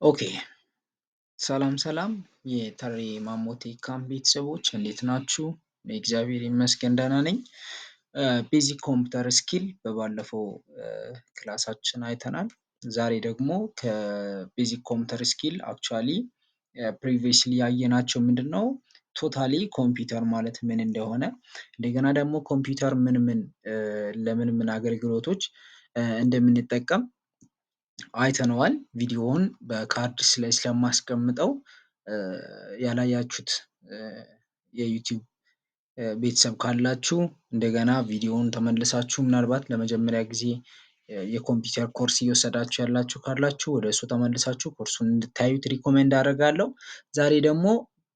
Okay፣ ሰላም ሰላም የተሬ ማሞቴ ካምፕ ቤተሰቦች፣ እንዴት ናችሁ? እግዚአብሔር ይመስገን ደህና ነኝ። Basic computer skill በባለፈው class ኣችን አይተናል። ዛሬ ደግሞ ከ basic computer skill actually previously ያየናቸው ምንድን ነው? Totally ኮምፒውተር ማለት ምን እንደሆነ፣ እንደገና ደግሞ ኮምፒውተር ምን ምን ለምን ምን አገልግሎቶች እንደምንጠቀም አይተነዋል። ቪዲዮውን በካርድ ላይ ስለማስቀምጠው ያላያችሁት የ YouTube ቤተሰብ ካላችሁ እንደገና ቪዲዮውን ተመልሳችሁ፣ ምናልባት ለመጀመሪያ ጊዜ የኮምፒውተር ኮርስ እየወሰዳችሁ ያላችሁ ካላችሁ ወደ እሱ ተመልሳችሁ ኮርሱን እንድታዩት recommend አደርጋለሁ። ዛሬ ደግሞ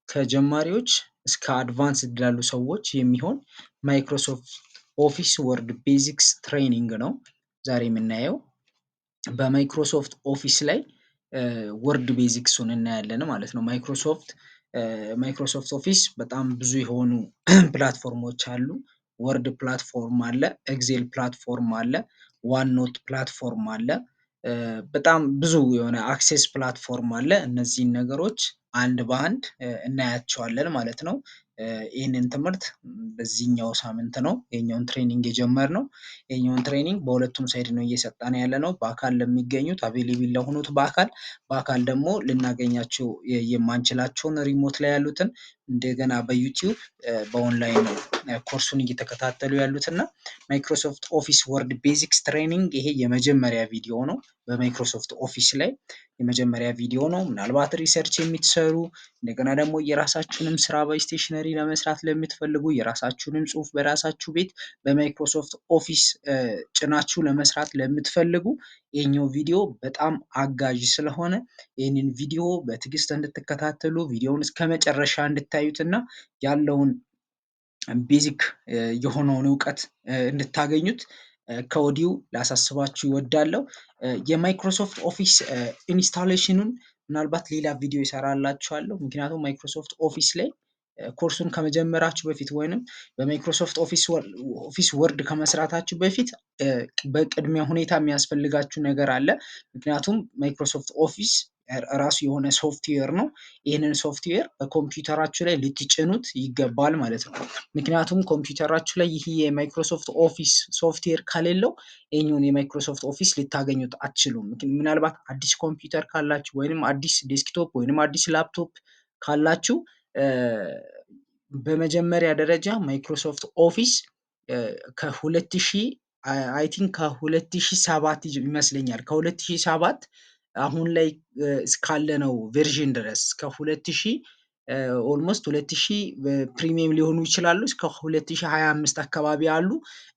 ከጀማሪዎች እስከ advanced ላሉ ሰዎች የሚሆን Microsoft Office Word basics training ነው ዛሬ የምናየው። በ Microsoft Office ላይ Word basics ኡን እናያለን ማለት ነው። Microsoft Office በጣም ብዙ የሆኑ platform ኦች አሉ። Word platform አለ፣ Excel platform አለ፣ OneNote platform አለ። በጣም ብዙ የሆነ Access platform አለ። እነዚህን ነገሮች አንድ በአንድ እናያቸዋለን ማለት ነው። ይህንን ትምህርት በዚህኛው ሳምንት ነው ይሄኛውን training የጀመርነው። ይሄኛውን training በሁለቱም side ነው እየሰጠን ያለ ነው። በአካል ለሚገኙት፣ available ለሆኑት በአካል፣ በአካል ደግሞ ልናገኛቸው የማንችላቸውን remote ላይ ያሉትን እንደገና በ YouTube በ online ነው ኮርሱን እየተከታተሉ ያሉት። እና Microsoft Office Word basics training ይሄ የመጀመሪያ ቪዲዮ ነው። በ Microsoft Office ላይ የመጀመሪያ ቪዲዮ ነው። ምናልባት research የምትሰሩ፣ እንደገና ደግሞ የራሳችሁንም ስራ በ stationery ለመስራት ለምትፈልጉ፣ የራሳችሁንም ጽሁፍ በራሳችሁ ቤት በ Microsoft Office ጭናችሁ ለመስራት ለምትፈልጉ ይሄኛው ቪዲዮ በጣም አጋዥ ስለሆነ ይህንን ቪዲዮ በትዕግስት እንድትከታተሉ፣ ቪዲዮውን እስከ መጨረሻ እንድታዩት እና ያለውን basic የሆነውን እውቀት እንድታገኙት ከወዲሁ ላሳስባችሁ እወዳለሁ። የ Microsoft Office installation ኑን ምናልባት ሌላ ቪዲዮ ይሰራላችኋለሁ። ምክንያቱም Microsoft Office ላይ ኮርሱን ከመጀመራችሁ በፊት ወይንም በ Microsoft Office Word ከመስራታችሁ በፊት በቅድሚያ ሁኔታ የሚያስፈልጋችሁ ነገር አለ። ምክንያቱም Microsoft Office ራሱ የሆነ ሶፍትዌር ነው። ይህንን ሶፍትዌር በኮምፒውተራችሁ ላይ ልትጭኑት ይገባል ማለት ነው። ምክንያቱም ኮምፒውተራችሁ ላይ ይህ የ Microsoft Office software ከሌለው ይህኛውን የ Microsoft Office ልታገኙት አትችሉም። ምናልባት አዲስ ኮምፒውተር ካላችሁ ወይንም አዲስ desktop ወይንም አዲስ ላፕቶፕ ካላችሁ በመጀመሪያ ደረጃ Microsoft Office ከ2000፣ I think ከ2007 ይመስለኛል፣ ከ2007 አሁን ላይ እስካለነው version ድረስ፣ እስከ 2000 almost 2000 premium ሊሆኑ ይችላሉ፣ እስከ 2025 አካባቢ አሉ።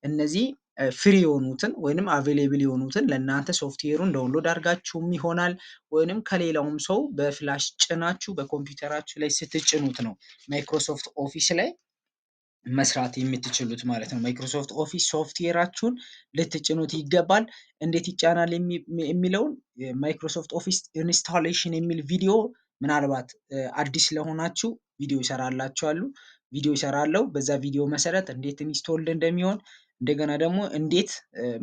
እነዚህ free የሆኑትን ወይንም available የሆኑትን ለእናንተ software ኡን download አድርጋችሁም ይሆናል ወይንም ከሌላውም ሰው በ flash ጭናችሁ በኮምፒውተራችሁ ላይ ስትጭኑት ነው Microsoft Office ላይ መስራት የምትችሉት ማለት ነው። Microsoft Office software ኣችሁን ልትጭኑት ይገባል። እንዴት ይጫናል የሚለውን Microsoft Office installation የሚል ቪዲዮ ምናልባት አዲስ ለሆናችሁ ቪዲዮ ይሰራላችኋለሁ። ቪዲዮ ይሰራለሁ። በዛ ቪዲዮ መሰረት እንዴት installed እንደሚሆን፣ እንደገና ደግሞ እንዴት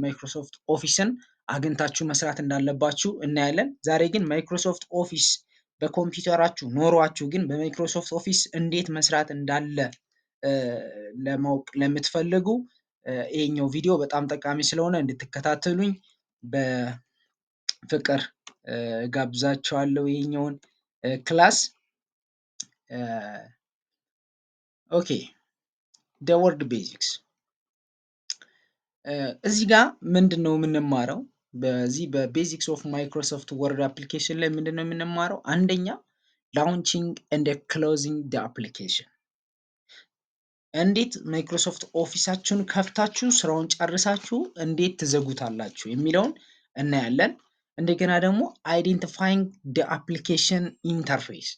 Microsoft Office ን አግኝታችሁ መስራት እንዳለባችሁ እናያለን። ዛሬ ግን Microsoft Office በኮምፒውተራችሁ ኖሯችሁ ግን በ Microsoft Office እንዴት መስራት እንዳለ ለማወቅ ለምትፈልጉ ይሄኛው ቪዲዮ በጣም ጠቃሚ ስለሆነ እንድትከታተሉኝ በፍቅር ጋብዛችኋለሁ ይሄኛውን class። Okay, the Word basics። እዚህ ጋር ምንድን ነው የምንማረው? በዚህ በ basics of Microsoft Word application ላይ ምንድን ነው የምንማረው? አንደኛ launching and closing the application፣ እንዴት Microsoft Office ኣችሁን ከፍታችሁ ስራውን ጨርሳችሁ እንዴት ትዘጉታላችሁ የሚለውን እናያለን። እንደገና ደግሞ identifying the application interface፣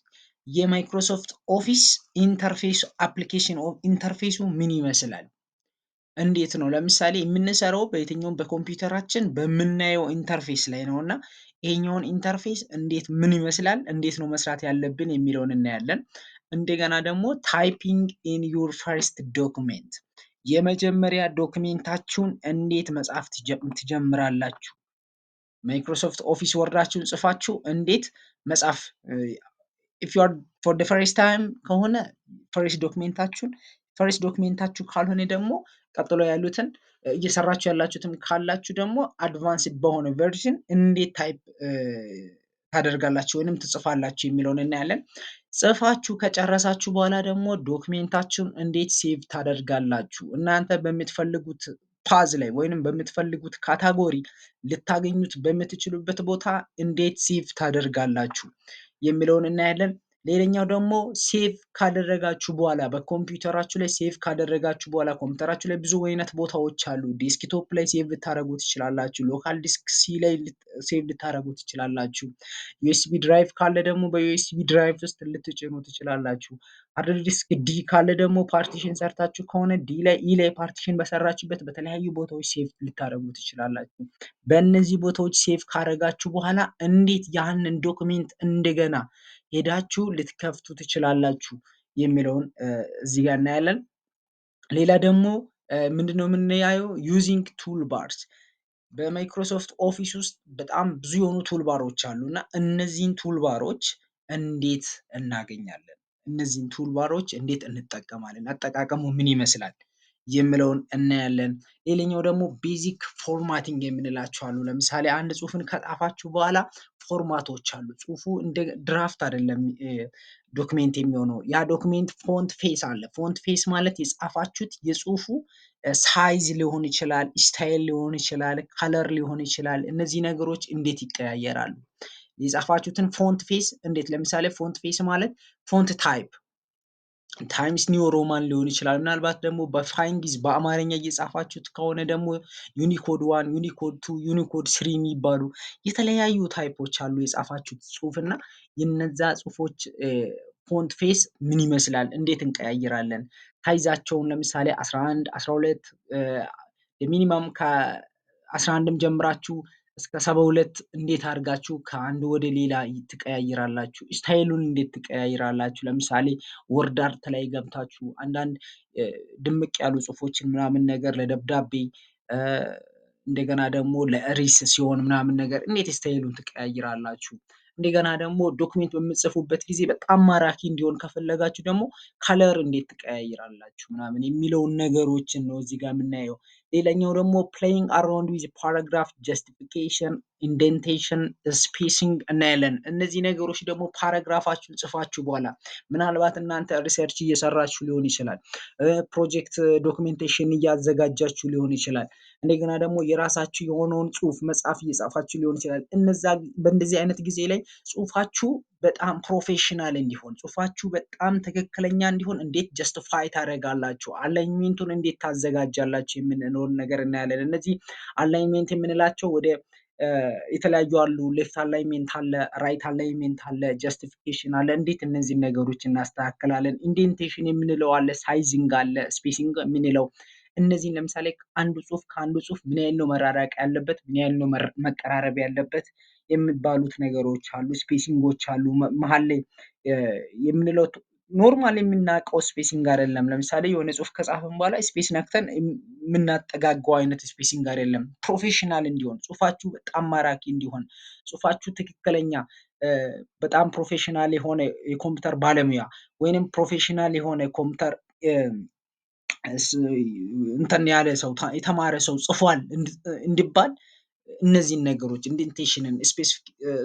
የ Microsoft Office interface፣ application interface ኡ ምን ይመስላል? እንዴት ነው? ለምሳሌ የምንሰራው በየትኛውም በኮምፒውተራችን በምናየው interface ላይ ነው እና ይሄኛውን interface እንዴት፣ ምን ይመስላል፣ እንዴት ነው መስራት ያለብን የሚለውን እናያለን። እንደገና ደግሞ typing in your first document፣ የመጀመሪያ document ኣችሁን እንዴት መጻፍ ትጀምራላችሁ? Microsoft Office Word ኣችሁን ጽፋችሁ እንዴት መጻፍ፣ if you are for the first time ከሆነ first document ኣችሁን፣ first document ኣችሁ ካልሆነ ደግሞ ቀጥሎ ያሉትን እየሰራችሁ ያላችሁትም ካላችሁ ደግሞ advanced በሆነ version እንዴት type ታደርጋላችሁ ወይንም ትጽፋላችሁ የሚለውን እናያለን። ጽፋችሁ ከጨረሳችሁ በኋላ ደግሞ document ኣችሁን እንዴት save ታደርጋላችሁ፣ እናንተ በምትፈልጉት path ላይ ወይንም በምትፈልጉት category ልታገኙት በምትችሉበት ቦታ እንዴት save ታደርጋላችሁ የሚለውን እናያለን። ሌላኛው ደግሞ save ካደረጋችሁ በኋላ፣ በኮምፒውተራችሁ ላይ save ካደረጋችሁ በኋላ፣ ኮምፒውተራችሁ ላይ ብዙ አይነት ቦታዎች አሉ። Desktop ላይ save ልታደርጉ ትችላላችሁ። Local disk C ላይ save ልታደርጉ ትችላላችሁ። USB drive ካለ ደግሞ በ USB drive ውስጥ ልትጭኑ ትችላላችሁ። Hard disk D ካለ ደግሞ partition ሰርታችሁ ከሆነ D ላይ፣ E ላይ partition በሰራችሁበት በተለያዩ ቦታዎች save ልታደርጉ ትችላላችሁ። በእነዚህ ቦታዎች save ካደረጋችሁ በኋላ እንዴት ያንን document እንደገና ሄዳችሁ ልትከፍቱ ትችላላችሁ የሚለውን እዚህ ጋር እናያለን። ሌላ ደግሞ ምንድነው የምናየው? Using toolbars። በ Microsoft Office ውስጥ በጣም ብዙ የሆኑ toolbar ኦች አሉ እና እነዚህን toolbar ኦች እንዴት እናገኛለን? እነዚህን toolbar ኦች እንዴት እንጠቀማለን? አጠቃቀሙ ምን ይመስላል የሚለውን እናያለን። ሌላኛው ደግሞ basic formatting የምንላቸው አሉ። ለምሳሌ አንድ ጽሁፍን ከጻፋችሁ በኋላ format ኦች አሉ። ጽሁፉ እንደ draft አይደለም document የሚሆነው። ያ document font face አለ። Font face ማለት የጻፋችሁት የጽሁፉ size ሊሆን ይችላል፣ style ሊሆን ይችላል፣ color ሊሆን ይችላል። እነዚህ ነገሮች እንዴት ይቀያየራሉ? የጻፋችሁትን font face እንዴት፣ ለምሳሌ font face ማለት font type Times New Roman ሊሆን ይችላል። ምናልባት ደግሞ በፋይንጊዝ በአማርኛ እየጻፋችሁት ከሆነ ደግሞ Unicode 1፣ Unicode 2፣ Unicode 3 የሚባሉ የተለያዩ type ኦች አሉ። የጻፋችሁት ጽሁፍ እና የነዛ ጽሁፎች font face ምን ይመስላል? እንዴት እንቀያይራለን? Size ኣቸውን ለምሳሌ 11፣ 12፣ minimum ከ11ም ጀምራችሁ እስከ 72 እንዴት አድርጋችሁ ከአንዱ ወደ ሌላ ትቀያይራላችሁ? Style ኡን እንዴት ትቀያይራላችሁ? ለምሳሌ WordArt ላይ ገብታችሁ አንዳንድ ድምቅ ያሉ ጽሁፎችን ምናምን ነገር ለደብዳቤ፣ እንደገና ደግሞ ለርዕስ ሲሆን ምናምን ነገር እንዴት style ኡን ትቀያይራላችሁ? እንደገና ደግሞ document በምትጽፉበት ጊዜ በጣም ማራኪ እንዲሆን ከፈለጋችሁ ደግሞ color እንዴት ትቀያይራላችሁ ምናምን የሚለውን ነገሮችን ነው እዚህ ጋር የምናየው። ሌላኛው ደግሞ playing around with paragraph justification፣ indentation፣ spacing እናያለን። እነዚህ ነገሮች ደግሞ paragraph ኣችሁን ጽፋችሁ በኋላ ምናልባት እናንተ research እየሰራችሁ ሊሆን ይችላል። Project documentation እያዘጋጃችሁ ሊሆን ይችላል። እንደገና ደግሞ የራሳችሁ የሆነውን ጽሁፍ፣ መጽሐፍ እየጻፋችሁ ሊሆን ይችላል። እነዛ በእንደዚህ አይነት ጊዜ ላይ ጽሁፋችሁ በጣም professional እንዲሆን፣ ጽሁፋችሁ በጣም ትክክለኛ እንዲሆን እንዴት justify ታደርጋላችሁ፣ alignment ኡን እንዴት ታዘጋጃላችሁ የምንለውን ነገር እናያለን። እነዚህ alignment የምንላቸው ወደ የተለያዩ አሉ። Left alignment አለ፣ right alignment አለ፣ justification አለ። እንዴት እነዚህን ነገሮች እናስተካክላለን? Indentation የምንለው አለ፣ sizing አለ፣ spacing የምንለው እነዚህን ለምሳሌ አንዱ ጽሁፍ ከአንዱ ጽሁፍ ምን ያህል ነው መራራቅ ያለበት፣ ምን ያህል ነው መቀራረብ ያለበት የሚባሉት ነገሮች አሉ። Spacing ኦች አሉ። መሀል ላይ የምንለው normal የምናውቀው spacing አይደለም። ለምሳሌ የሆነ ጽሁፍ ከጻፍን በኋላ space ነክተን የምናጠጋጋው አይነት spacing አይደለም። Professional እንዲሆን፣ ጽሁፋችሁ በጣም ማራኪ እንዲሆን፣ ጽሁፋችሁ ትክክለኛ በጣም professional የሆነ የኮምፒውተር ባለሙያ ወይንም professional የሆነ ኮምፒውተር እንትን ያለ ሰው፣ የተማረ ሰው ጽፏል እንዲባል እነዚህን ነገሮች indentation ን፣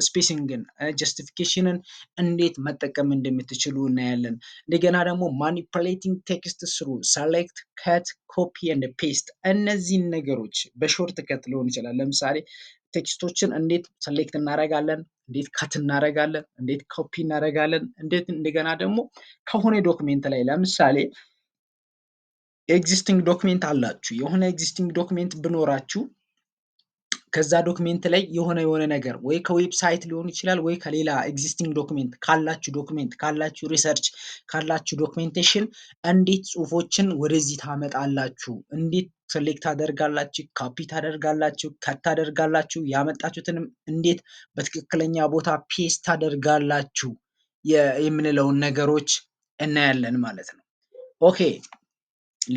spacing ን፣ justification ን እንዴት መጠቀም እንደምትችሉ እናያለን። እንደገና ደግሞ manipulating text through select፣ cut፣ copy and paste። እነዚህን ነገሮች በ shortcut ሊሆን ይችላል። ለምሳሌ text ኦችን እንዴት select እናደርጋለን፣ እንዴት cut እናደርጋለን፣ እንዴት ኮፒ እናደርጋለን፣ እንዴት እንደገና ደግሞ ከሆነ document ላይ፣ ለምሳሌ existing document አላችሁ፣ የሆነ existing document ቢኖራችሁ ከዛ document ላይ የሆነ የሆነ ነገር ወይ ከ website ሊሆን ይችላል ወይ ከሌላ existing document ካላችሁ፣ document ካላችሁ፣ research ካላችሁ፣ documentation እንዴት ጽሁፎችን ወደዚህ ታመጣላችሁ? እንዴት select ታደርጋላችሁ? ኮፒ ታደርጋላችሁ? Cut ታደርጋላችሁ? ያመጣችሁትንም እንዴት በትክክለኛ ቦታ paste ታደርጋላችሁ የምንለውን ነገሮች እናያለን ማለት ነው። Okay,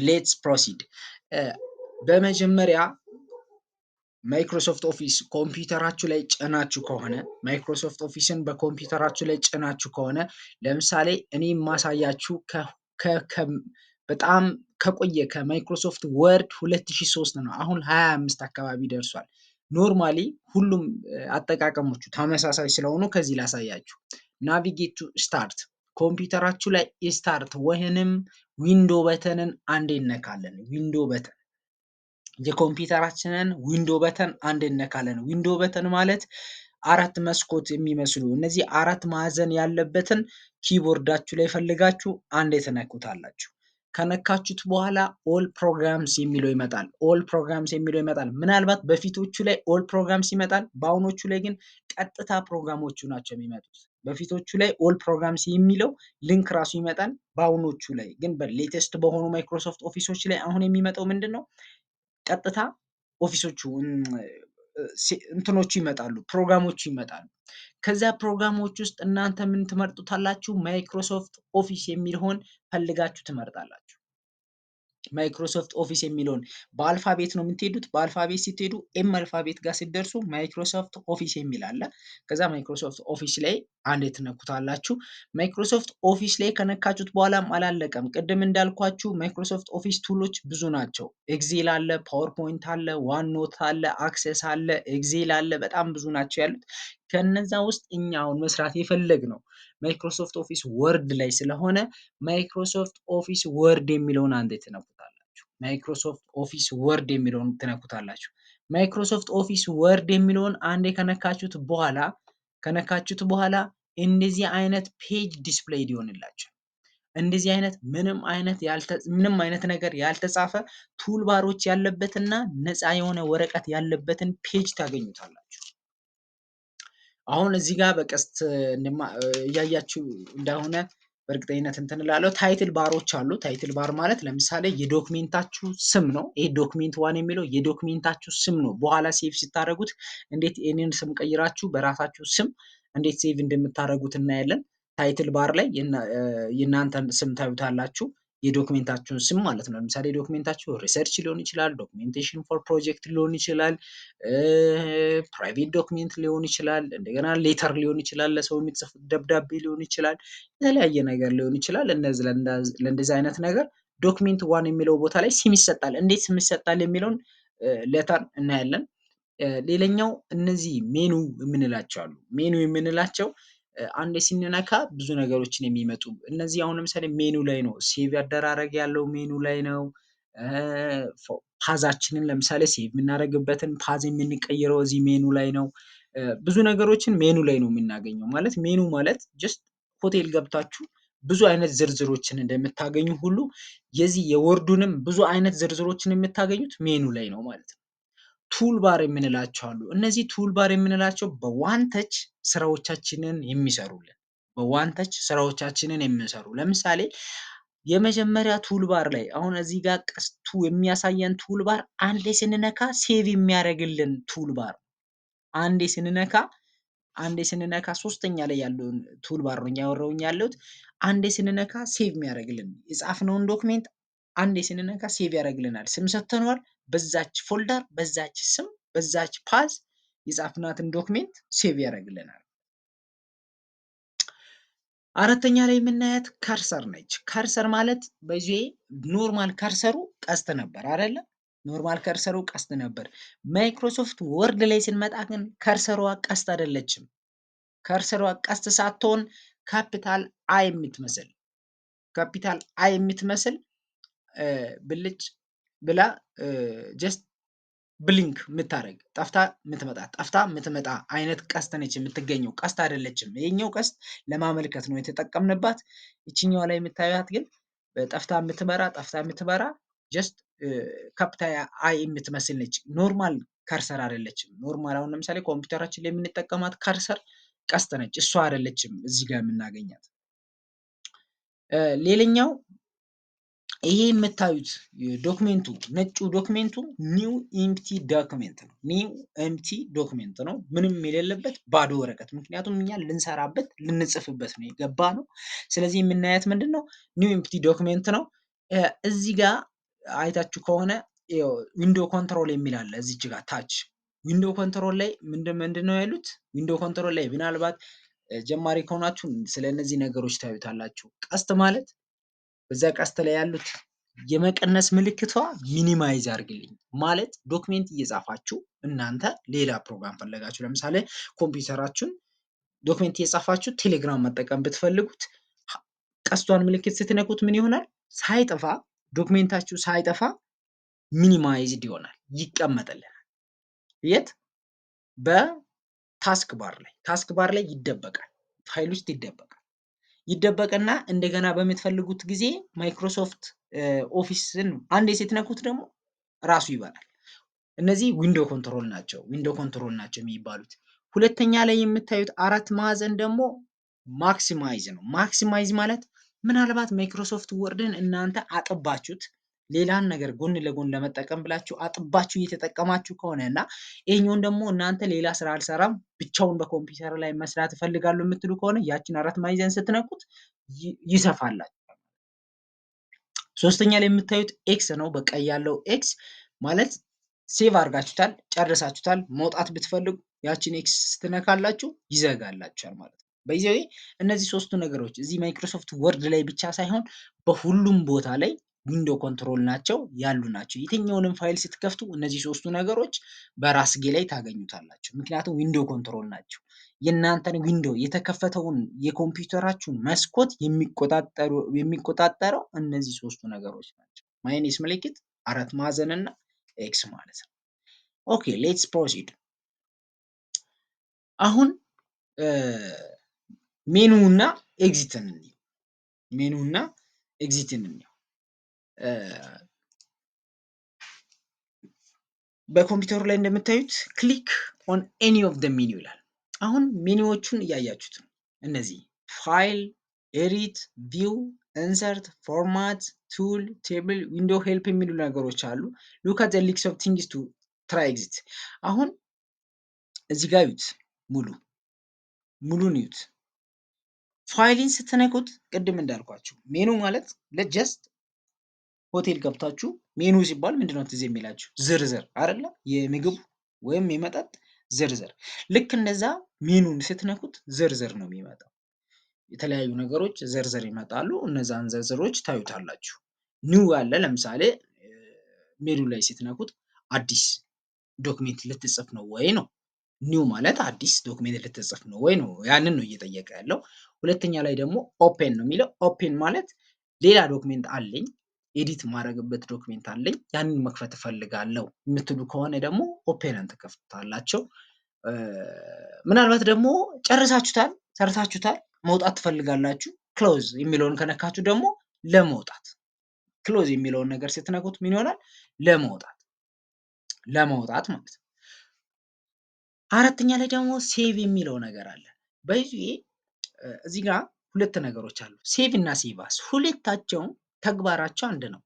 let's proceed። በመጀመሪያ Microsoft Office ኮምፒውተራችሁ ላይ ጭናችሁ ከሆነ፣ Microsoft Office ን በኮምፒውተራችሁ ላይ ጭናችሁ ከሆነ፣ ለምሳሌ እኔ የማሳያችሁ በጣም ከቆየ ከ Microsoft Word 2003 ነው። አሁን 25 አካባቢ ደርሷል። Normally ሁሉም አጠቃቀሞቹ ተመሳሳይ ስለሆኑ ከዚህ ላሳያችሁ። Navigate to start፣ ኮምፒውተራችሁ ላይ start ወይንም window button ን አንዴ እነካለን። Window button፣ የኮምፒውተራችንን window button አንዴ እነካለን። Window button ማለት አራት መስኮት የሚመስሉ እነዚህ አራት ማዕዘን ያለበትን keyboard ኣችሁ ላይ ፈልጋችሁ አንዴ ትነኩታላችሁ። ከነካችሁት በኋላ all programs የሚለው ይመጣል። All programs የሚለው ይመጣል። ምናልባት በፊቶቹ ላይ all programs ይመጣል። በአሁኖቹ ላይ ግን ቀጥታ ፕሮግራሞቹ ናቸው የሚመጡት። በፊቶቹ ላይ all programs የሚለው link ራሱ ይመጣል። በአሁኖቹ ላይ ግን በ latest በሆኑ Microsoft Office ኦች ላይ አሁን የሚመጣው ምንድን ነው? ቀጥታ office ኦቹ እንትኖቹ ይመጣሉ፣ ፕሮግራሞቹ ይመጣሉ። ከዚያ ፕሮግራሞች ውስጥ እናንተ ምን ትመርጡታላችሁ? Microsoft Office የሚለውን ፈልጋችሁ ትመርጣላችሁ። Microsoft Office የሚለውን በ alphabet ነው የምትሄዱት። በ alphabet ስትሄዱ M alphabet ጋር ስትደርሱ Microsoft Office የሚል አለ። ከዛ Microsoft Office ላይ አንዴ ትነኩታላችሁ። Microsoft Office ላይ ከነካችሁት በኋላም አላለቀም። ቅድም እንዳልኳችሁ Microsoft Office tool ኦች ብዙ ናቸው። Excel አለ፣ PowerPoint አለ፣ OneNote አለ፣ Access አለ፣ Excel አለ። በጣም ብዙ ናቸው ያሉት። ከነዛ ውስጥ እኛ አሁን መስራት የፈለግነው Microsoft Office Word ላይ ስለሆነ Microsoft Office Word የሚለውን አንዴ ትነኩታላችሁ። Microsoft Office Word የሚለውን ትነኩታላችሁ። Microsoft Office Word የሚለውን አንዴ ከነካችሁት በኋላ እንደዚህ አይነት page display ይሆንላችኋል። እንደዚህ አይነት ምንም አይነት ነገር ያልተጻፈ፣ toolbar ኦች ያለበትና ነፃ የሆነ ወረቀት ያለበትን page ታገኙታላችሁ። አሁን እዚህ ጋር በቀስት እያያችሁ እንደሆነ በእርግጠኝነት እንትን እላለሁ። Title bar ኦች አሉ። Title bar ማለት ለምሳሌ የ document ኣችሁ ስም ነው። ይሄ document one የሚለው የ document ኣችሁ ስም ነው። በኋላ save ስታደርጉት እንዴት ይህንን ስም ቀይራችሁ በራሳችሁ ስም እንዴት save እንደምታደርጉት እናያለን። Title bar ላይ የእናንተን ስም ታዩታላችሁ። የ document ኣችሁን ስም ማለት ነው። ለምሳሌ document ኣችሁ research ሊሆን ይችላል፣ documentation for project ሊሆን ይችላል፣ private document ሊሆን ይችላል፣ እንደገና letter ሊሆን ይችላል፣ ለሰው የሚጽፉት ደብዳቤ ሊሆን ይችላል፣ የተለያየ ነገር ሊሆን ይችላል። እነዚህ ለእንደዚህ አይነት ነገር document one የሚለው ቦታ ላይ ስም ይሰጣል። እንዴት ስም ይሰጣል የሚለውን later እናያለን። ሌላኛው እነዚህ ሜኑ የምንላቸው አሉ። ሜኑ የምንላቸው አንዴ ስንነካ ብዙ ነገሮችን የሚመጡ እነዚህ አሁን ለምሳሌ ሜኑ ላይ ነው save አደራረግ ያለው፣ ሜኑ ላይ ነው። Path ኣችንን ለምሳሌ save የምናደርግበትን path የምንቀይረው እዚህ ሜኑ ላይ ነው። ብዙ ነገሮችን ሜኑ ላይ ነው የምናገኘው። ማለት ሜኑ ማለት just ሆቴል ገብታችሁ ብዙ አይነት ዝርዝሮችን እንደምታገኙ ሁሉ የዚህ የ Word ኡንም ብዙ አይነት ዝርዝሮችን የምታገኙት ሜኑ ላይ ነው ማለት ነው። Toolbar የምንላቸው አሉ። እነዚህ toolbar የምንላቸው በ one touch ስራዎቻችንን የሚሰሩልን፣ በ one touch ስራዎቻችንን የሚሰሩ፣ ለምሳሌ የመጀመሪያ toolbar ላይ አሁን እዚህ ጋር ቀስቱ የሚያሳየን toolbar አንዴ ስንነካ save የሚያደርግልን toolbar፣ አንዴ ስንነካ ሶስተኛ ላይ ያለውን toolbar ነው እያወራሁኝ ያለሁት። አንዴ ስንነካ save የሚያደርግልን፣ የጻፍነውን document አንዴ ስንነካ save ያደርግልናል። ስም ሰጥተነዋል። በዛች folder፣ በዛች ስም፣ በዛች path የጻፍናትን document save ያደርግልናል። አራተኛ ላይ የምናያት cursor ነች። Cursor ማለት በዚህ normal cursor ኡ ቀስት ነበር አይደለ? Normal cursor ኡ ቀስት ነበር። Microsoft Word ላይ ስንመጣ ግን cursor ዋ ቀስት አይደለችም። Cursor ዋ ቀስት ሳትሆን capital I የምትመስል ብልጭ ብላ just blink የምታደርግ፣ ጠፍታ የምትመጣ አይነት ቀስት ነች የምትገኘው። ቀስት አይደለችም። ይሄኛው ቀስት ለማመልከት ነው የተጠቀምንባት። ይችኛዋ ላይ የምታዩት ግን ጠፍታ የምትበራ just capital I የምትመስል ነች። Normal cursor አይደለችም። Normal አሁን ለምሳሌ ኮምፒውተራችን ላይ የምንጠቀማት cursor ቀስት ነች። እሷ አይደለችም እዚህ ጋር የምናገኛት። ሌላኛው ይሄ የምታዩት document ኡ፣ ነጩ document ኡ new empty document ነው። New empty document ነው። ምንም የሌለበት ባዶ ወረቀት። ምክንያቱም እኛ ልንሰራበት ልንጽፍበት ነው የገባነው። ስለዚህ የምናያት ምንድን ነው? New empty document ነው። እዚህ ጋር አይታችሁ ከሆነ window control የሚል አለ እዚች ጋር ታች Window control ላይ ምንድን ነው ያሉት? Window control ላይ ምናልባት ጀማሪ ከሆናችሁ ስለ እነዚህ ነገሮች ታዩታላችሁ። ቀስት ማለት በዛ ቀስት ላይ ያሉት የመቀነስ ምልክቷ minimize አድርግልኝ ማለት document እየጻፋችሁ እናንተ ሌላ ፕሮግራም ፈለጋችሁ፣ ለምሳሌ ኮምፒውተራችሁን document እየጻፋችሁ ቴሌግራም መጠቀም ብትፈልጉት ቀስቷን ምልክት ስትነኩት ምን ይሆናል? ሳይጠፋ document ኣችሁ ሳይጠፋ minimized ይሆናል፣ ይቀመጥልናል። የት? በ task bar ላይ፣ task bar ላይ ይደበቃል፣ ፋይል ውስጥ ይደበቃል። ይደበቅና እንደገና በምትፈልጉት ጊዜ Microsoft Office ን አንዴ ስትነኩት ደግሞ ራሱ ይበራል። እነዚህ window control ናቸው፣ window control ናቸው የሚባሉት። ሁለተኛ ላይ የምታዩት አራት ማዕዘን ደግሞ maximize ነው። Maximize ማለት ምናልባት Microsoft Word ን እናንተ አጥባችሁት ሌላን ነገር ጎን ለጎን ለመጠቀም ብላችሁ አጥባችሁ እየተጠቀማችሁ ከሆነ እና ይሄኛውን ደግሞ እናንተ ሌላ ስራ አልሰራም፣ ብቻውን በኮምፒውተር ላይ መስራት እፈልጋለሁ የምትሉ ከሆነ ያችን አራት ማዕዘን ስትነኩት ይሰፋላችኋል። ሶስተኛ ላይ የምታዩት X ነው። በቀይ ያለው X ማለት save አድርጋችሁታል፣ ጨርሳችሁታል። መውጣት ብትፈልጉ ያችን X ስትነካላችሁ ይዘጋላችኋል ማለት ነው። በዚህ እነዚህ ሶስቱ ነገሮች እዚህ Microsoft Word ላይ ብቻ ሳይሆን በሁሉም ቦታ ላይ window control ናቸው ያሉ ናቸው። የትኛውንም ፋይል ስትከፍቱ እነዚህ ሶስቱ ነገሮች በራስጌ ላይ ታገኙታላችሁ። ምክንያቱም window control ናቸው። የእናንተን window፣ የተከፈተውን የኮምፒውተራችሁን መስኮት የሚቆጣጠረው እነዚህ ሶስቱ ነገሮች ናቸው። Minus ምልክት፣ አራት ማዕዘን እና X ማለት ነው። Okay, let's proceed። አሁን ሜኑ እና exit ን እንይ። ሜኑ እና exit ን እንየው። በኮምፒውተሩ ላይ እንደምታዩት "Click on any of the menu" ይላል። አሁን ሜኑዎቹን እያያችሁት ነው። እነዚህ file፣ edit፣ view፣ insert፣ format፣ tool፣ table፣ window፣ help የሚሉ ነገሮች አሉ። Look at the list of things to try exit። አሁን እዚህ ጋር እዩት፣ ሙሉ ሙሉን እዩት። ፋይልን ስትነኩት ቅድም እንዳልኳችሁ ሜኑ ማለት ለ just ሆቴል ገብታችሁ ሜኑ ሲባል ምንድነው ትዝ የሚላችሁ? ዝርዝር አይደለ? የምግብ ወይም የመጠጥ ዝርዝር። ልክ እንደዛ ሜኑን ስትነኩት ዝርዝር ነው የሚመጣው። የተለያዩ ነገሮች ዝርዝር ይመጣሉ። እነዛን ዝርዝሮች ታዩታላችሁ። New አለ፣ ለምሳሌ ሜኑ ላይ ስትነኩት አዲስ document ልትጽፍ ነው ወይ ነው። New ማለት አዲስ document ልትጽፍ ነው ወይ ነው። ያንን ነው እየጠየቀ ያለው። ሁለተኛ ላይ ደግሞ open ነው የሚለው። Open ማለት ሌላ document አለኝ፣ edit ማድረግበት document አለኝ፣ ያንን መክፈት እፈልጋለሁ የምትሉ ከሆነ ደግሞ open ን ትከፍቱታላችሁ። ምናልባት ደግሞ ጨርሳችሁታል፣ ሰርታችሁታል፣ መውጣት ትፈልጋላችሁ፣ close የሚለውን ከነካችሁ ደግሞ ለመውጣት close የሚለውን ነገር ስትነኩት ምን ይሆናል? ለመውጣት ማለት ነው። አራተኛ ላይ ደግሞ save የሚለው ነገር አለ። በዚህ እዚህ ጋር ሁለት ነገሮች አሉ። Save እና save as ሁለታቸውም ተግባራቸው አንድ ነው።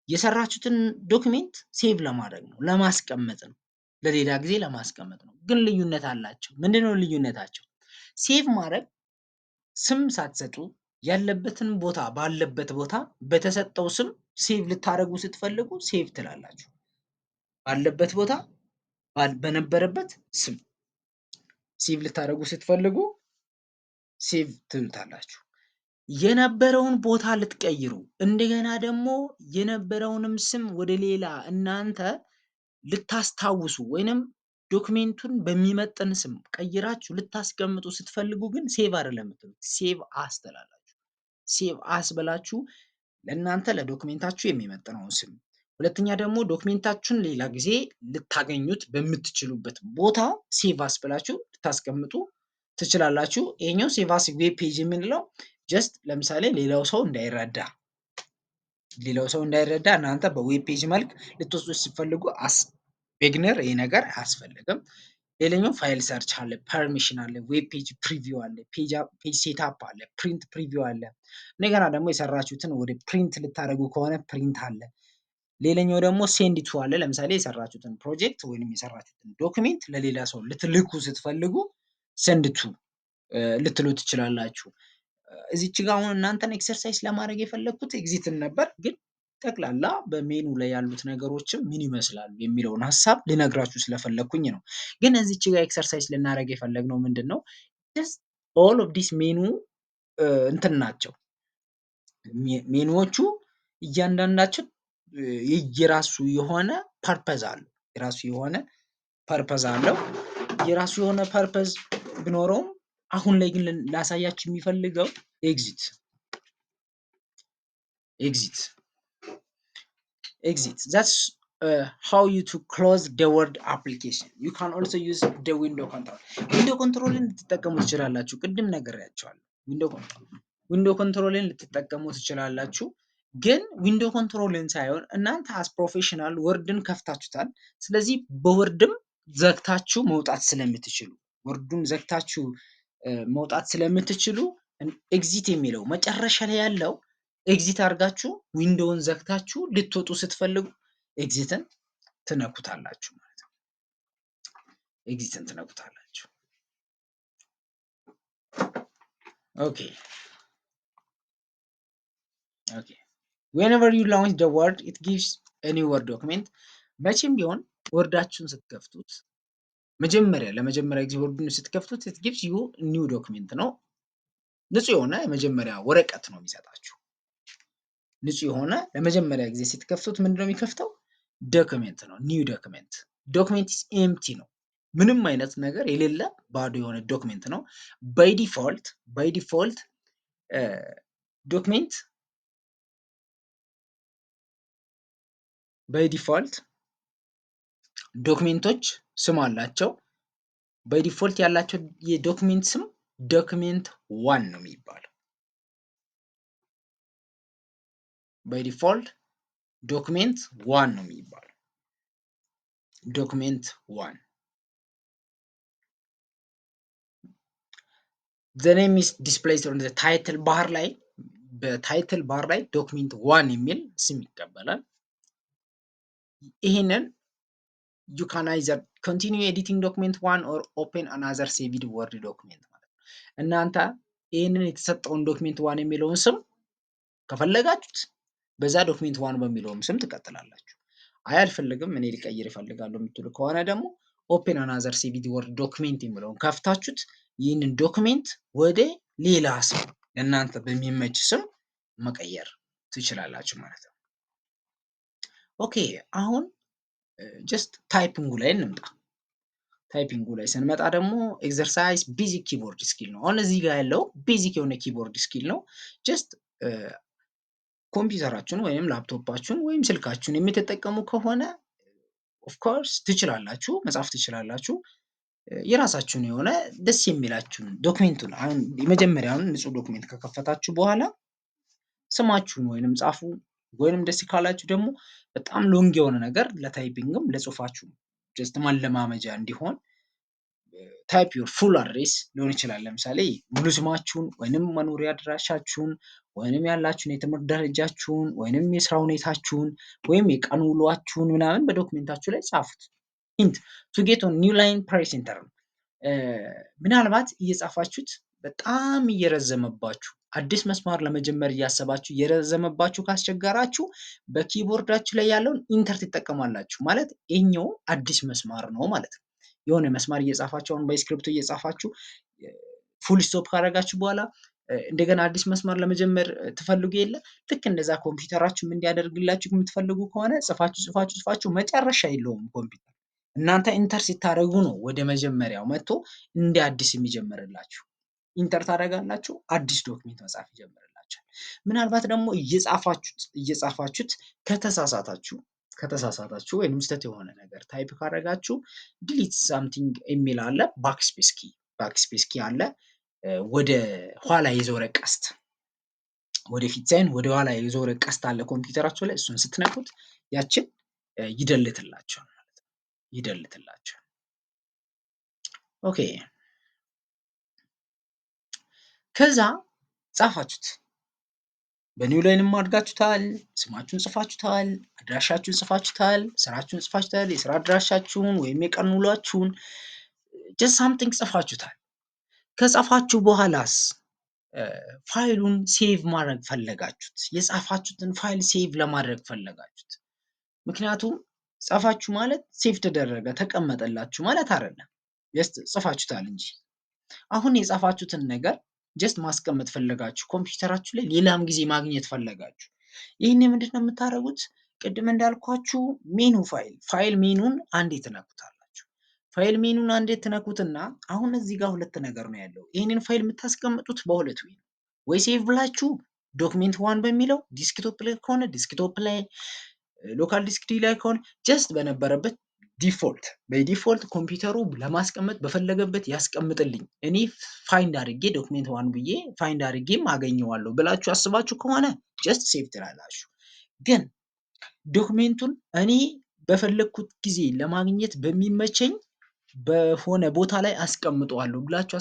የሰራችሁትን document save ለማድረግ ነው፣ ለማስቀመጥ ነው፣ ለሌላ ጊዜ ለማስቀመጥ ነው። ግን ልዩነት አላቸው። ምንድነው ልዩነታቸው? Save ማድረግ ስም ሳትሰጡ ያለበትን ቦታ ባለበት ቦታ በተሰጠው ስም save ልታደርጉ ስትፈልጉ save ትላላችሁ። ባለበት ቦታ በነበረበት ስም save ልታደርጉ ስትፈልጉ save ትሉታላችሁ። የነበረውን ቦታ ልትቀይሩ እንደገና ደግሞ የነበረውንም ስም ወደ ሌላ እናንተ ልታስታውሱ ወይንም document ኡን በሚመጥን ስም ቀይራችሁ ልታስቀምጡ ስትፈልጉ ግን save አይደለም የምትሉት፣ save as ትላላችሁ። Save as ብላችሁ ለእናንተ ለ document ኣችሁ የሚመጥነውን ስም፣ ሁለተኛ ደግሞ document ኣችሁን ሌላ ጊዜ ልታገኙት በምትችሉበት ቦታ save as ብላችሁ ልታስቀምጡ ትችላላችሁ። ይሄኛው save as web page የምንለው just ለምሳሌ ሌላው ሰው እንዳይረዳ እናንተ በ web page መልክ ልትወስዱ ስትፈልጉ as beginner ይሄ ነገር አያስፈልግም። ሌላኛው file search አለ፣ permission አለ፣ web page preview አለ፣ page setup አለ፣ print preview አለ። እንደገና ደግሞ የሰራችሁትን ወደ print ልታደርጉ ከሆነ print አለ። ሌላኛው ደግሞ send to አለ። ለምሳሌ የሰራችሁትን ፕሮጀክት ወይንም የሰራችሁትን document ለሌላ ሰው ልትልኩ ስትፈልጉ send to ልትሉ ትችላላችሁ። እዚች ጋር አሁን እናንተን exercise ለማድረግ የፈለግኩት exit ን ነበር፣ ግን ጠቅላላ በሜኑ ላይ ያሉት ነገሮችም ምን ይመስላሉ የሚለውን ሀሳብ ልነግራችሁ ስለፈለግኩኝ ነው። ግን እዚች ጋር exercise ልናደርግ የፈለግነው ምንድን ነው? Just all of this menu እንትን ናቸው። ሜኑዎቹ እያንዳንዳቸው የራሱ የሆነ purpose አለው። የራሱ የሆነ purpose አለው። የራሱ የሆነ purpose ቢኖረውም አሁን ላይ ግን ላሳያችሁ የሚፈልገው exit, that's how you to close the Word application. You can also use the window control. Window control ን ልትጠቀሙ ትችላላችሁ። ቅድም ነግሬያችኋለሁ። Window control ን ልትጠቀሙ ትችላላችሁ። ግን window control ን ሳይሆን እናንተ as professional Word ን ከፍታችሁታል። ስለዚህ በ Word ም ዘግታችሁ መውጣት ስለምትችሉ፣ Word ኡን ዘግታችሁ መውጣት ስለምትችሉ፣ exit የሚለው መጨረሻ ላይ ያለው exit አድርጋችሁ window ውን ዘግታችሁ ልትወጡ ስትፈልጉ exit ን ትነኩታላችሁ ማለት ነው። Exit ን ትነኩታላችሁ። Okay, whenever you launch the Word, it gives a new Word document። መቼም ቢሆን Word ኣችሁን ስትከፍቱት፣ መጀመሪያ ለመጀመሪያ ጊዜ Word ኡን ስትከፍቱት it gives you new document ነው። ንጹህ የሆነ የመጀመሪያ ወረቀት ነው የሚሰጣችሁ። ንጹህ የሆነ ለመጀመሪያ ጊዜ ስትከፍቱት ምንድነው የሚከፍተው? Document ነው። New document. Document is empty ነው። ምንም አይነት ነገር የሌለ ባዶ የሆነ document ነው። By default document by default document ኦች ስም አላቸው። By default ያላቸው የ document ስም document one ነው የሚባለው። By default document one ነው የሚባለው። Document one. The name is displayed on the title bar ላይ፣ በ title bar ላይ document one የሚል ስም ይቀበላል። ይህንን you can either continue editing document one or open another saved Word document ማለት ነው። እናንተ ይህንን የተሰጠውን document one የሚለውን ስም ከፈለጋችሁት በዛ document one በሚለውም ስም ትቀጥላላችሁ። አይ አልፈልግም፣ እኔ ሊቀይር እፈልጋለሁ የምትሉ ከሆነ ደግሞ open another saved Word document የሚለውን ከፍታችሁት ይህንን document ወደ ሌላ ስም፣ ለእናንተ በሚመች ስም መቀየር ትችላላችሁ ማለት ነው። Okay፣ አሁን just typing ኡ ላይ እንምጣ። Typing ኡ ላይ ስንመጣ ደግሞ exercise basic keyboard skill ነው። አሁን እዚህ ጋር ያለው basic የሆነ keyboard skill ነው። Just ኮምፒውተራችሁን ወይም ላፕቶፓችሁን ወይም ስልካችሁን የምትጠቀሙ ከሆነ of course ትችላላችሁ፣ መጻፍ ትችላላችሁ። የራሳችሁን የሆነ ደስ የሚላችሁን document ኡን፣ አሁን የመጀመሪያውን ንጹህ document ከከፈታችሁ በኋላ ስማችሁን ወይንም ጻፉ፣ ወይንም ደስ ካላችሁ ደግሞ በጣም long የሆነ ነገር ለ typing ም ለጽሁፋችሁ just ማለማመጃ እንዲሆን type your full address ሊሆን ይችላል። ለምሳሌ ሙሉ ስማችሁን ወይንም መኖሪያ አድራሻችሁን ወይንም ያላችሁን የትምህርት ደረጃችሁን ወይንም የስራ ሁኔታችሁን ወይም የቀን ውሏችሁን ምናምን በ document ኣችሁ ላይ ጻፉት። Hint: to get on new line, press enter ነው። ምናልባት እየጻፋችሁት በጣም እየረዘመባችሁ፣ አዲስ መስመር ለመጀመር እያሰባችሁ እየረዘመባችሁ ካስቸገራችሁ በ keyboard ኣችሁ ላይ ያለውን enter ትጠቀማላችሁ። ማለት ይሄኛው አዲስ መስመር ነው ማለት ነው። የሆነ መስመር እየጻፋችሁ፣ አሁን በስክሪፕቶ እየጻፋችሁ full stop ካደረጋችሁ በኋላ እንደገና አዲስ መስመር ለመጀመር ትፈልጉ የለ? ልክ እንደዛ ኮምፒውተራችሁም እንዲያደርግላችሁ የምትፈልጉ ከሆነ ጽፋችሁ ጽፋችሁ ጽፋችሁ መጨረሻ የለውም ኮምፒውተር። እናንተ enter ስታደርጉ ነው ወደ መጀመሪያው መጥቶ እንደ አዲስ የሚጀምርላችሁ። Enter ታደርጋላችሁ፣ አዲስ document መጻፍ ይጀምርላችኋል። ምናልባት ደግሞ እየጻፋችሁት እየጻፋችሁት ከተሳሳታችሁ ወይም ስህተት የሆነ ነገር type ካደረጋችሁ delete something የሚል አለ። Backspace key አለ። ወደ ኋላ የዞረ ቀስት፣ ወደፊት ሳይሆን ወደ ኋላ የዞረ ቀስት አለ ኮምፒውተራችሁ ላይ። እሱን ስትነኩት ያችን ይ delete ላችኋል ማለት ነው። ይ delete ላችኋል። Okay፣ ከዛ ጻፋችሁት፣ በ new line ም አድርጋችሁታል፣ ስማችሁን ጽፋችሁታል፣ አድራሻችሁን ጽፋችሁታል፣ ስራችሁን ጽፋችሁታል፣ የስራ አድራሻችሁን ወይም የቀን ውሏችሁን just something ጽፋችሁታል። ከጻፋችሁ በኋላስ ፋይሉን save ማድረግ ፈለጋችሁት፣ የጻፋችሁትን ፋይል save ለማድረግ ፈለጋችሁት። ምክንያቱም ጻፋችሁ ማለት save ተደረገ ተቀመጠላችሁ ማለት አይደለም። Just ጽፋችሁታል እንጂ አሁን የጻፋችሁትን ነገር just ማስቀመጥ ፈለጋችሁ፣ ኮምፒውተራችሁ ላይ ሌላም ጊዜ ማግኘት ፈለጋችሁ። ይህን ምንድን ነው የምታደርጉት? ቅድም እንዳልኳችሁ menu file menu ን አንዴ ትነኩታላችሁ። File menu ን አንዴ ትነኩትና አሁን እዚህ ጋር ሁለት ነገር ነው ያለው። ይህንን ፋይል የምታስቀምጡት በሁለት way ነው። ወይ save ብላችሁ document one በሚለው desktop ላይ ከሆነ desktop ላይ፣ local disk D ላይ ከሆነ just በነበረበት default፣ በ default ኮምፒውተሩ ለማስቀመጥ በፈለገበት ያስቀምጥልኝ፣ እኔ find አድርጌ document one ብዬ find አድርጌም አገኘዋለሁ ብላችሁ አስባችሁ ከሆነ just save ትላላችሁ። ግን document ኡን እኔ በፈለግኩት ጊዜ ለማግኘት በሚመቸኝ በሆነ ቦታ ላይ አስቀምጠዋለሁ ብላችሁ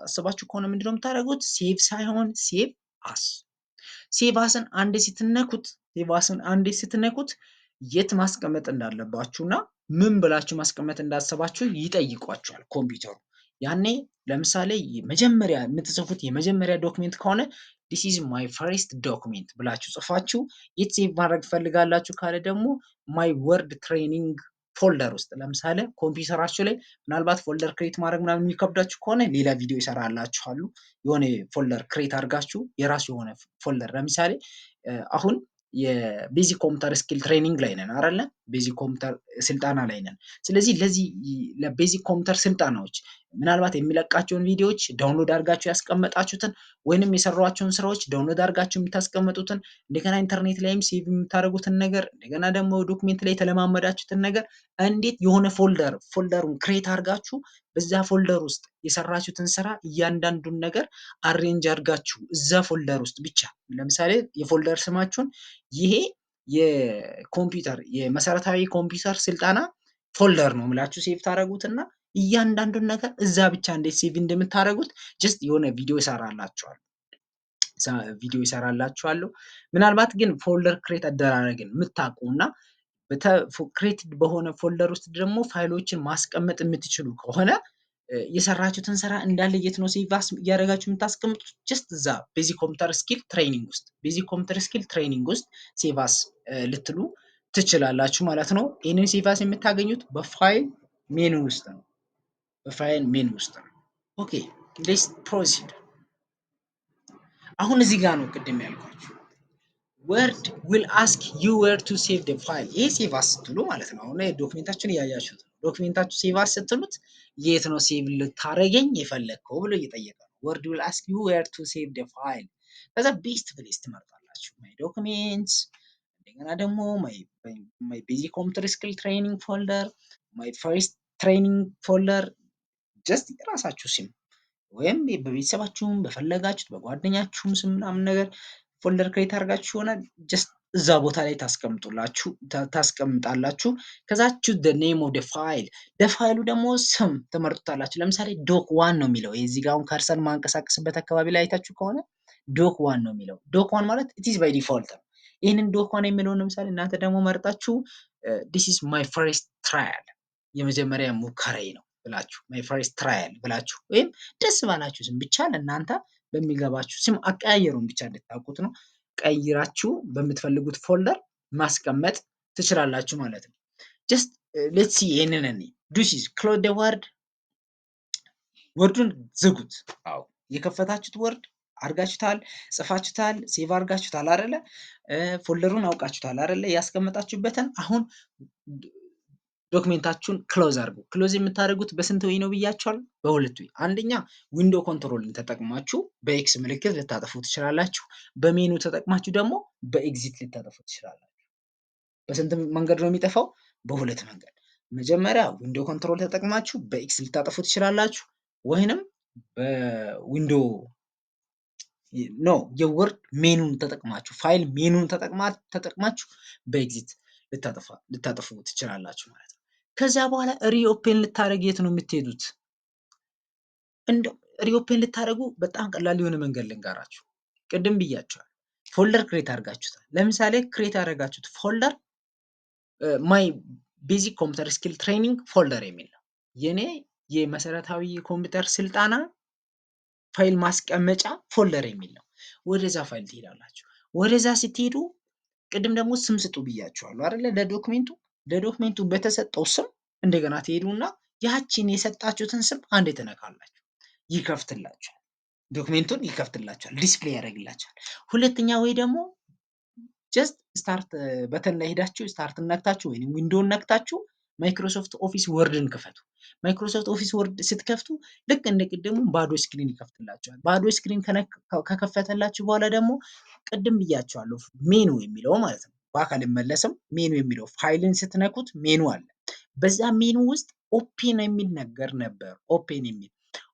አስባችሁ ከሆነ ምንድነው የምታደርጉት? Save ሳይሆን save as። Save as ን አንዴ ስትነኩት፣ save as ን አንዴ ስትነኩት የት ማስቀመጥ እንዳለባችሁ እና ምን ብላችሁ ማስቀመጥ እንዳሰባችሁ ይጠይቋችኋል ኮምፒውተሩ። ያኔ ለምሳሌ መጀመሪያ የምትጽፉት የመጀመሪያ document ከሆነ "This is my first document" ብላችሁ ጽፋችሁ የት save ማድረግ ትፈልጋላችሁ ካለ ደግሞ my Word training folder ውስጥ፣ ለምሳሌ ኮምፒውተራችሁ ላይ ምናልባት folder create ማድረግ ምናምን የሚከብዳችሁ ከሆነ ሌላ ቪዲዮ ይሰራላችኋሉ። የሆነ folder create አድርጋችሁ የራሱ የሆነ folder፣ ለምሳሌ አሁን የ basic computer skill training ላይ ነን አይደለ? Basic computer ስልጠና ላይ ነን። ስለዚህ ለዚህ ለ basic computer ስልጠናዎች ምናልባት የሚለቃቸውን ቪዲዮዎች download አድርጋችሁ ያስቀመጣችሁትን ወይንም የሰሯቸውን ስራዎች download አድርጋችሁ የምታስቀምጡትን፣ እንደገና ኢንተርኔት ላይም save የምታደርጉትን ነገር፣ እንደገና ደግሞ document ላይ የተለማመዳችሁትን ነገር እንዴት የሆነ folder ኡን create አድርጋችሁ በዛ folder ውስጥ የሰራችሁትን ስራ እያንዳንዱን ነገር arrange አድርጋችሁ እዛ folder ውስጥ ብቻ፣ ለምሳሌ የ folder ስማችሁን ይሄ የኮምፒውተር የመሰረታዊ ኮምፒውተር ስልጠና folder ነው ብላችሁ save ታደርጉትና እያንዳንዱን ነገር እዛ ብቻ እንዴት save እንደምታደርጉት just የሆነ ቪዲዮ ይሰራላችኋለሁ። ምናልባት ግን folder create አደራረግን የምታውቁ እና created በሆነ folder ውስጥ ደግሞ ፋይሎችን ማስቀመጥ የምትችሉ ከሆነ የሰራችሁትን ስራ እንዳለ የት ነው save እያደረጋችሁ የምታስቀምጡት? Just እዛ basic computer skill training ውስጥ፣ basic computer skill training ውስጥ save as ልትሉ ትችላላችሁ ማለት ነው። ይህንን save as የምታገኙት በ file menu ውስጥ ነው። በ file menu ውስጥ ነው። Okay, let's proceed። አሁን እዚህ ጋር ነው ቅድም ያልኳችሁ Word will ask you where to save the file። ይሄ save as ስትሉ ማለት ነው። አሁን document ኣችሁን እያያችሁት ነው። Document ኣችሁ save as ስትሉት የት ነው save ልታረገኝ የፈለግከው ብሎ እየጠየቀ ነው። Word will ask you where to save the file። ከዛ best place ትመርጣላችሁ። My documents፣ እንደገና ደግሞ my basic computer skill training folder፣ my first training folder፣ just የራሳችሁ ስም ወይም በቤተሰባችሁም በፈለጋችሁት በጓደኛችሁም ስም ምናምን ነገር folder create አድርጋችሁ ይሆናል፣ just እዛ ቦታ ላይ ታስቀምጡላችሁ ታስቀምጣላችሁ። ከዛ choose the name of the file፣ ለፋይሉ ደግሞ ስም ትመርጡታላችሁ። ለምሳሌ doc one ነው የሚለው። የዚህ ጋር አሁን cursor ማንቀሳቀስበት አካባቢ ላይ አይታችሁ ከሆነ doc one ነው የሚለው። Doc one ማለት it's by default ነው። ይህንን doc one የሚለውን ለምሳሌ እናንተ ደግሞ መርጣችሁ "This is my first trial፣ የመጀመሪያ ሙከራዬ ነው" ብላችሁ፣ my first trial ብላችሁ ወይም ደስ ባላችሁ ስም፣ ብቻ ለእናንተ በሚገባችሁ ስም፣ አቀያየሩን ብቻ እንድታውቁት ነው። ቀይራችሁ በምትፈልጉት folder ማስቀመጥ ትችላላችሁ ማለት ነው። Just let's see ይሄንን እኔ this is close the Word። Word ኡን ዝጉት። አዎ፣ የከፈታችሁት Word አድርጋችሁታል፣ ጽፋችሁታል፣ save አድርጋችሁታል አይደለ? Folder ኡን አውቃችሁታል አይደለ? ያስቀመጣችሁበትን አሁን document ኣችሁን close አድርጉ። Close የምታደርጉት በስንት way ነው ብያችኋል? በሁለት way። አንደኛ window control ን ተጠቅማችሁ በ X ምልክት ልታጠፉ ትችላላችሁ። በሜኑ ተጠቅማችሁ ደግሞ በ exit ልታጠፉ ትችላላችሁ። በስንት መንገድ ነው የሚጠፋው? በሁለት መንገድ። መጀመሪያ window control ተጠቅማችሁ በ X ልታጠፉ ትችላላችሁ፣ ወይንም በ window no የ Word menu ን ተጠቅማችሁ፣ file menu ን ተጠቅማችሁ በ exit ልታጠፉ ትችላላችሁ ማለት ነው። ከዚያ በኋላ reopen ልታደርግ የት ነው የምትሄዱት? እንደው reopen ልታደርጉ በጣም ቀላል የሆነ መንገድ ልንገራችሁ። ቅድም ብያችኋል። Folder create አድርጋችሁታል። ለምሳሌ create ያደረጋችሁት folder my basic computer skill training folder የሚል ነው። የኔ የመሰረታዊ ኮምፒውተር ስልጠና ፋይል ማስቀመጫ folder የሚል ነው። ወደዛ ፋይል ትሄዳላችሁ። ወደዛ ስትሄዱ ቅድም ደግሞ ስም ስጡ ብያችኋለሁ አይደለ? ለ document ኡ በተሰጠው ስም እንደገና ትሄዱና ያቺን የሰጣችሁትን ስም አንዴ ትነካላችሁ። ይከፍትላችኋል። Document ኡን ይከፍትላችኋል፣ display ያደርግላችኋል። ሁለተኛ ወይ ደግሞ just start button ላይ ሄዳችሁ start ነክታችሁ ወይም window ን ነክታችሁ Microsoft Office Word ን ክፈቱ። Microsoft Office Word ስትከፍቱ ልክ እንደ ቅድሙ ባዶ screen ይከፍትላችኋል። ባዶ screen ከከፈተላችሁ በኋላ ደግሞ ቅድም ብያችኋለሁ ሜኑ የሚለው ማለት ነው። በአካል መለስም ሜኑ የሚለው ፋይልን ስትነኩት ሜኑ አለ። በዛ ሜኑ ውስጥ open የሚል ነገር ነበር። Open የሚል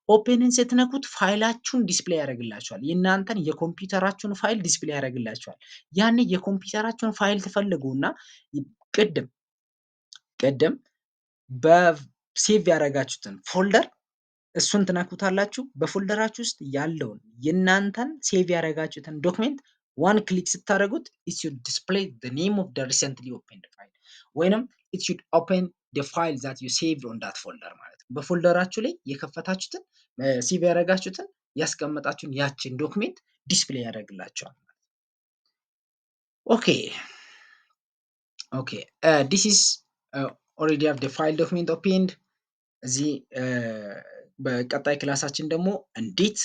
open ን ስትነኩት ፋይላችሁን display ያደርግላችኋል። የእናንተን የኮምፒውተራችሁን ፋይል display ያደርግላችኋል። ያኔ የኮምፒውተራችሁን ፋይል ትፈልጉና ቅድም በ save ያደረጋችሁትን folder እሱን ትነኩታላችሁ። በ folder ኣችሁ ውስጥ ያለውን የእናንተን save ያደረጋችሁትን document one click ስታደርጉት it should display the name of the recently opened file ወይንም it should open the file that you saved on that folder ማለት ነው። በ folder ኣችሁ ላይ የከፈታችሁትን፣ save ያደረጋችሁትን፣ ያስቀመጣችሁን ያችን document display ያደርግላችኋል። Okay, this is already have the file document opened። እዚህ በቀጣይ class ኣችን ደግሞ እንዴት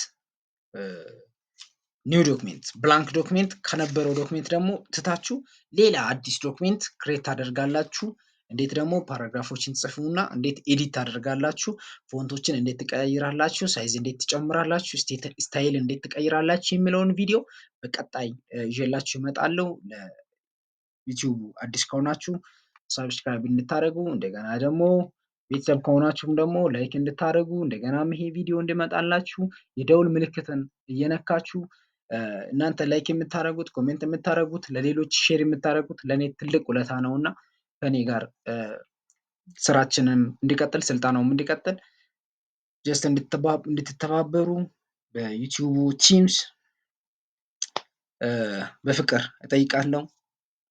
new document፣ blank document ከነበረው document ደግሞ ትታችሁ ሌላ አዲስ document create ታደርጋላችሁ። እንዴት ደግሞ paragraph ኦችን ትጽፉና እንዴት edit ታደርጋላችሁ፣ font ኦችን እንዴት ትቀያይራላችሁ፣ size እንዴት ትጨምራላችሁ፣ style እንዴት ትቀይራላችሁ የሚለውን ቪዲዮ በቀጣይ ይዤላችሁ እመጣለሁ። ለ YouTube አዲስ ከሆናችሁ subscribe እንድታደርጉ፣ እንደገና ደግሞ ቤተሰብ ከሆናችሁም ደግሞ like እንድታደርጉ፣ እንደገናም ይሄ ቪዲዮ እንዲመጣላችሁ የደውል ምልክትን እየነካችሁ፣ እናንተ like የምታደርጉት፣ comment የምታደርጉት፣ ለሌሎች share የምታደርጉት ለእኔ ትልቅ ውለታ ነውና ከእኔ ጋር ስራችንም እንዲቀጥል፣ ስልጠናውም እንዲቀጥል just እንድትተባበሩ በ YouTube teams በፍቅር እጠይቃለሁ።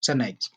ሰናይ ጊዜ።